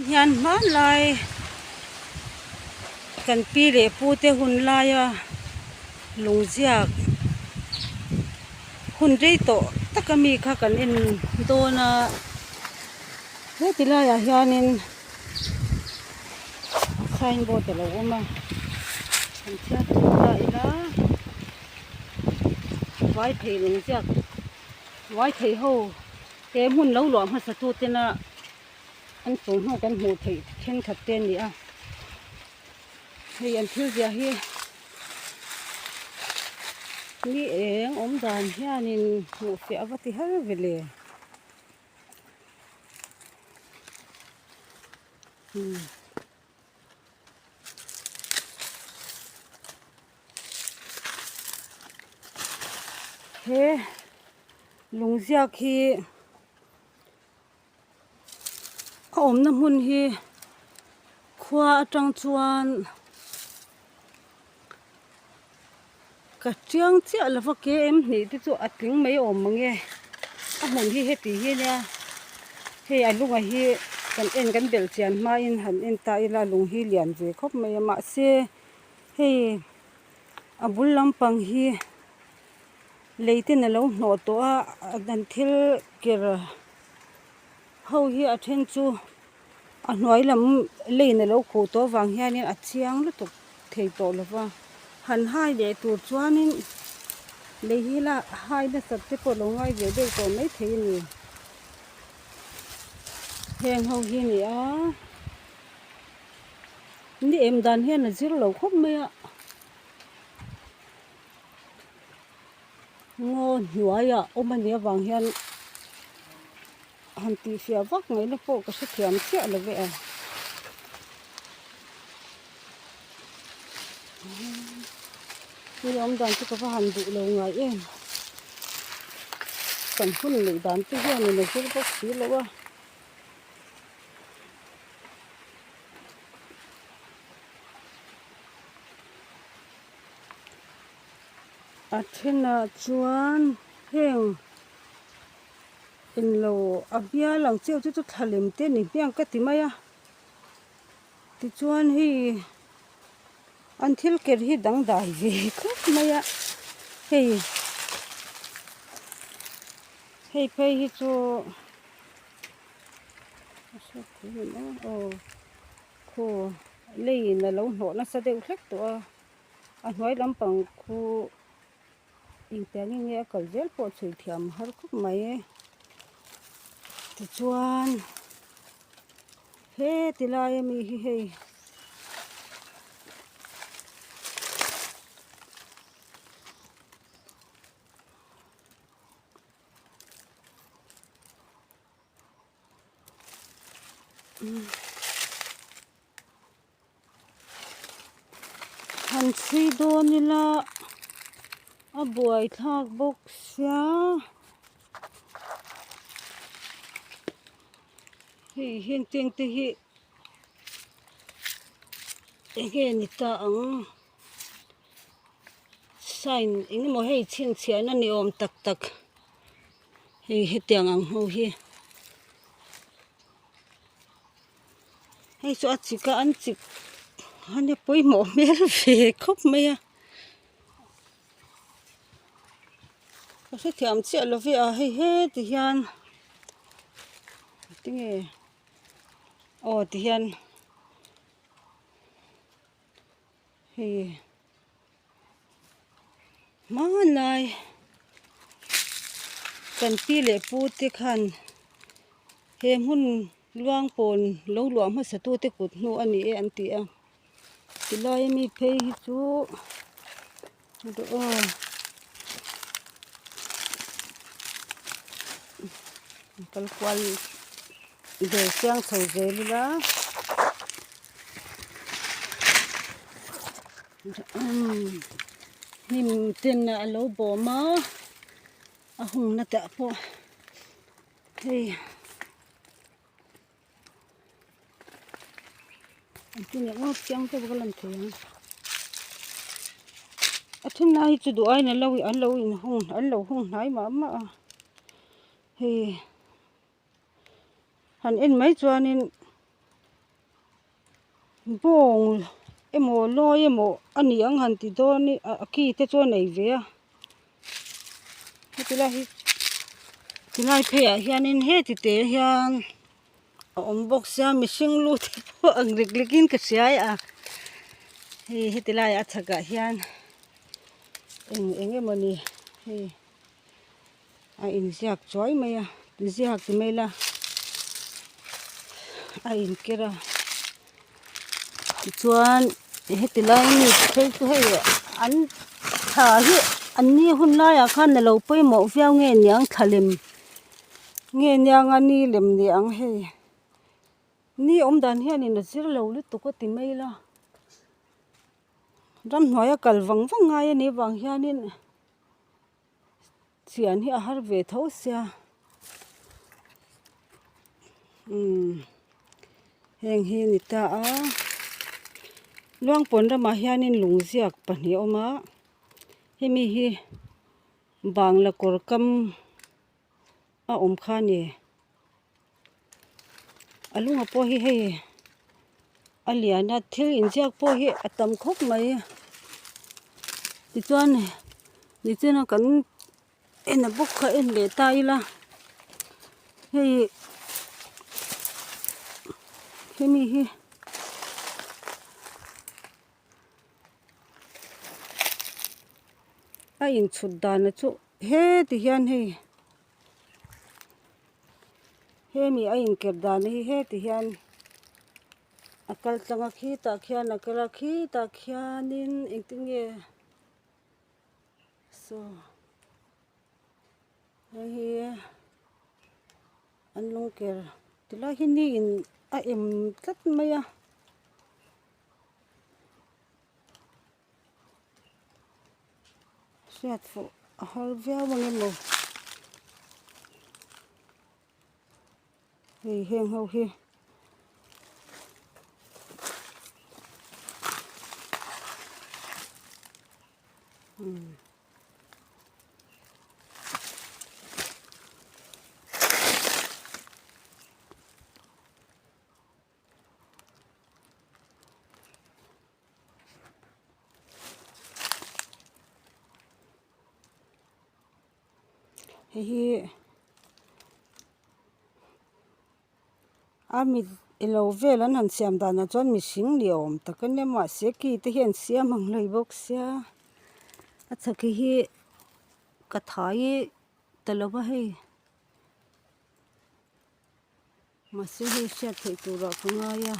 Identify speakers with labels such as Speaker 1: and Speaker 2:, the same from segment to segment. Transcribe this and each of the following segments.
Speaker 1: Hian hmanlai kan pi leh pu te hun laia lungziak hun rei tawh taka mi kha kan en dawn a heti laiah hianin sign board a lo awm a kan chhiar tur ta ila vai thei lungziak vai thei ho he hmun lo luah hmasa tu tena an chung hnu kan hmuh theih thenkhat te a ni a hei an thil ziah hi ni eng awm dan hianin hmuh fiah a va ti har ve le. He lungziak hi a awmna hmun hi khua atang chuan ka chiang chiah lova ke em hnih te chu a tling mai awm mang e a hmun hi heti hi ania hei a lunga hi kan en kan belh chian hmain han en ta ila lung hi lian ve khawp mai a mahse hei a bul lampang hi lei ten a lo hnawh tawh a an thil ker ho hi a then chu a hnuai lam lane a lo khuh tawh avang hianin a chiang lutuk thei tawh lo va han hai leh tur chuanin lei hi la hai nasat te pawh a lo ngai ve deuh tawh maithei a ni heng ho hi a ni a ni em dan hian a zir lo khawp mai a. Ngaw hnuaiah awm a nih avang hian han tihfiah vak ngaihna pawh ka hrethiam chiah lo ve a. Hei awm dan chu ka va han duh lo ngai em. Kan hun neih dan te hianin a zir bawk si lo a. A thenah chuan heng englo a bial ang chiah chu chu thla lem te ni hmiang ka ti mai a tichuan hei an thil ker hi dangdai ve khawp mai a hei hei phei hi chu aw khaw leiin a lo hnawh nasa deuh hlek tawh a. A hnuai lampang khu engtiang in nge a kal zel pawh chhui thiam har khawp mai tichuan heti lai ami hi hei Han chhui dawn ila a buai thlak bawk sia hei heng teng te hi enge ni ta ang sign eng emaw hei chhinchhiahna ni awm tak tak hei hetiang ang ho hi. Hei chu a chik a an chik a nia pawimawh hmel ve khawp mai a ka hrethiam chiah lo ve a hei heti hian tinge aw ti hian hei hmanlai kan pi leh pu te khan he hmun luang pawn lo luah hmasa tu te kut hnu a ni e an ti a tilai ami phei hi chu aw kal kual ve chiang chho zel ila. Hnim ten a lo bawm a a hungna te ah pawh hei an ti leh ngawt chiang deuh ka lan thei ang a then lai hi chu duh aiin an lo inhung an lo hung hnai mah mah a hei han en mai chuanin. Bawng emaw lawi emaw a ni ang han ti dawn i a ki te chu a nei ve a heti lai hi tilai pheiah hianin heti te hian a awm bawk sia mihring lu te pawh ang lek lek in ka hria a hei heti laiah a chhakah hian eng eng emawni hei. A inziak chuai mai a ziak ti mai ila a inker a tichuan heti lai mi phei chu hei an thla hi an ni hun laiah khan a lo pawimawh viau nge niang thla lem nge niang a ni lem ni ang hei ni awm dan hianin a zir lo lutuk a ti mai ila ramhnuaia kal vang vang ngai a nih vang hianin. Chian hi a har ve tho sia umm heng hi a ni ta a Luangpawn ramah hianin lungziak pahnih a awm a hemi hi bangla kawr kam a awm kha a ni a lunga pawh hi hei a lian a thil inziak pawh hi a tam khawp mai tichuan nichina kan en a bawk kha en leh ta ila hei hemi hi. A inchhut dan chu heti hian hei hemi a inker dan hi heti hian a kal tlang a khitah khian a kal a khitah khianin engtin nge saw hei hi an lungker tilai hi ni in a em tlat mai a. Hriat fuh a har viau ang emaw hei heng ho hi. Hei hi a mit ilo vel an han siam danah chuan mihring ni awm tak a nia mahse ki te hian siam ang hlei bawk sia a chhak hi ka thai ta lo va hei. Mahse hei hriat theih turah ka ngai a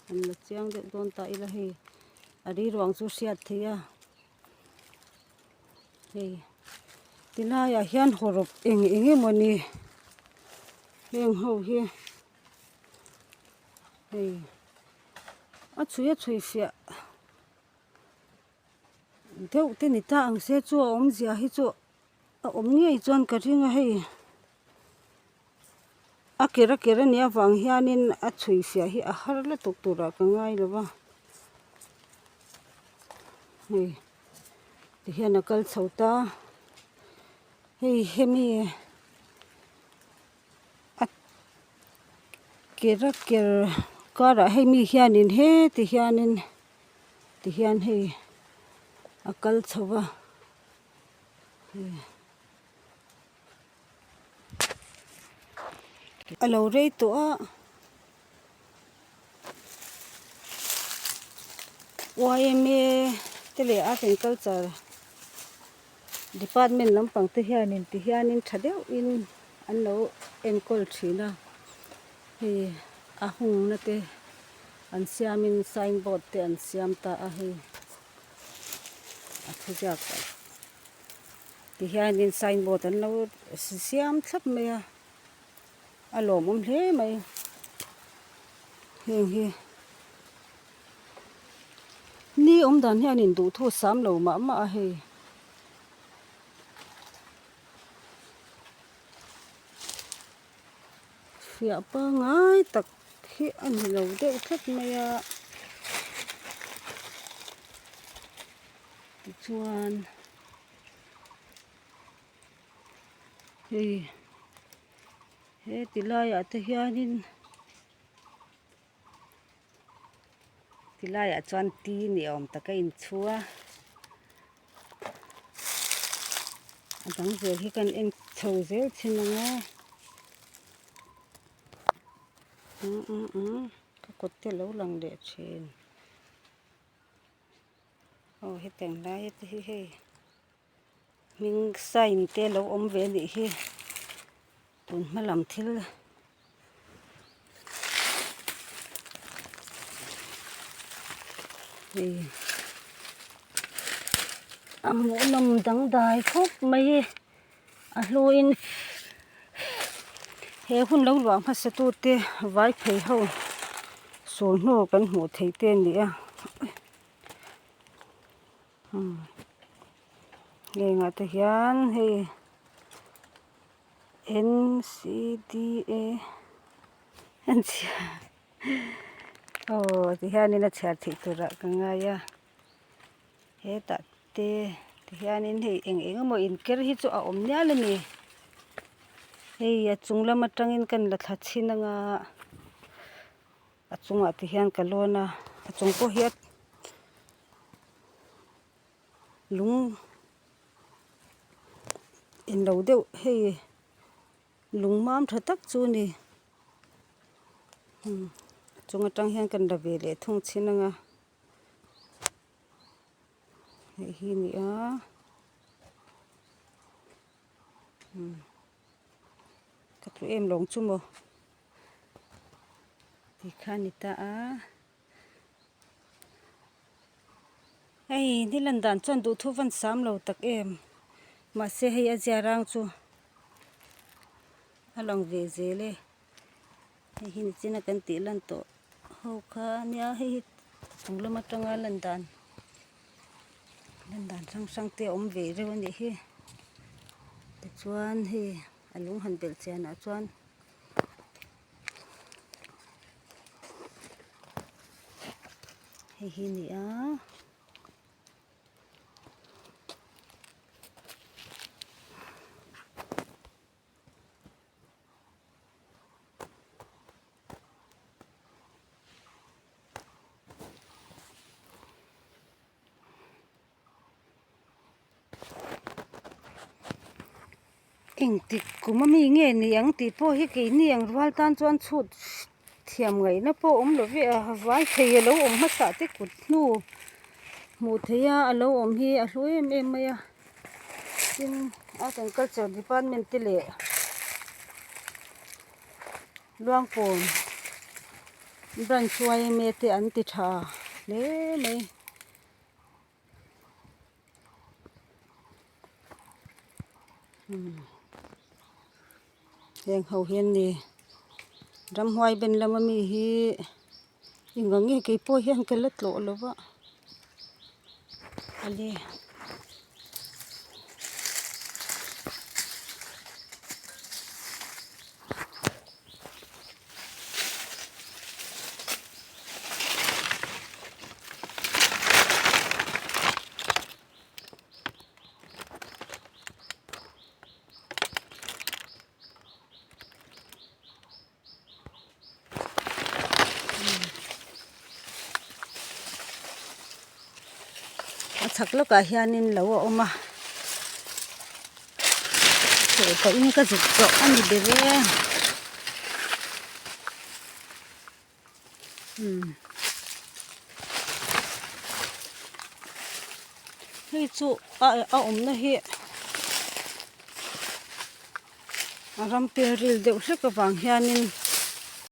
Speaker 1: an la chiang deuh dawn ta ila hei a riruang chu hriat theih a hei tilaiah hian hawrawp eng eng emawni heng ho hi hei a chhui a chhui fiah deuh te ni ta ang se chu a awmzia hi chu a awm ngei chuan ka ring a hei. A ker a ker a nih avang hianin a chhui fiah hi a har lutuk turah ka ngai lo va hei tihian a kal chho ta hei hemi a ker a ker karah hei mi hianin heti hianin tihian hei a kal chho va hei. A lo rei tawh a yma te leh art and culture department lampang te hianin ti hianin tha deuhin an lo enkawl thin a hei a hungna te an siamin sign board te an siam ta a hei a thuziak. Ti hianin sign board an lo siam thlap mai a a lawmawm hle mai heng hi ni awm dan hianin duhthu sam lo mah mah a hei. Fiah pangngai tak hi a ni lo deuh tlat mai a tichuan hei heti laiah te hianin. Ti laiah chuan ti ni awm tak a inchhu a, a dang zel hi kan en chho zel thin ang a, ka kut te a lo lang leh thin. Aw hetiang lai te hi hei hming sign te lo awm ve anih hi tun hma lam thil hei a hmuhnawm dangdai khawp mai a hluin he hun lo luah hmasa tute vai phei ho sulhnu kan hmuh theih te a ni a hengah te hian hei N C D A an chhiar aw tihianin a chhiar theih turah ka ngai a hetah te tihianin hei eng eng emaw inker hi chu a awm nial a ni hei a chung lam atangin ka la thla chhin anga a chungah te hian ka lawn a a chung pawh hi a lung englo deuh hei lung mam tha tak chu a ni a chung atang hian kan la ve leh thung chhin anga hei hi a ni a ka tlu em lawng chu maw. Tikha a ni ta a hei ni lan dan chuan duhthu van sam lo tak em mahse hei a zia rang chu a lang ve zel e hei hi nichina kan tih lan tawh ho kha ania hei hi chung lam atanga lan dan lan dan hrang hrang te a awm ve reuh a nih hi tichuan hei a lung han belh chian ah chuan. Hei hi a ni a. Engtik kum ami nge ni ang tih pawh hi keini ang rual tan chuan chhut thiam ngaihna pawh awm lo ve a vai thei a lo awm hmasa te kut hnu hmuh theih a a lo awm hi a hlu em em mai a tin art and culture department te leh Luangpawn branch yma te an ti tha hle mai. Heng ho hian ni ramhuai ben lama mi hi engvang nge keipawh hian ka la tlawh lo va a ni. A chhak lawkah hianin lo a awm a chheh pawhin ka zuk tawh a ni ber e. Hei chu a a awmna hi a ram pialril deuh hlek avang hianin.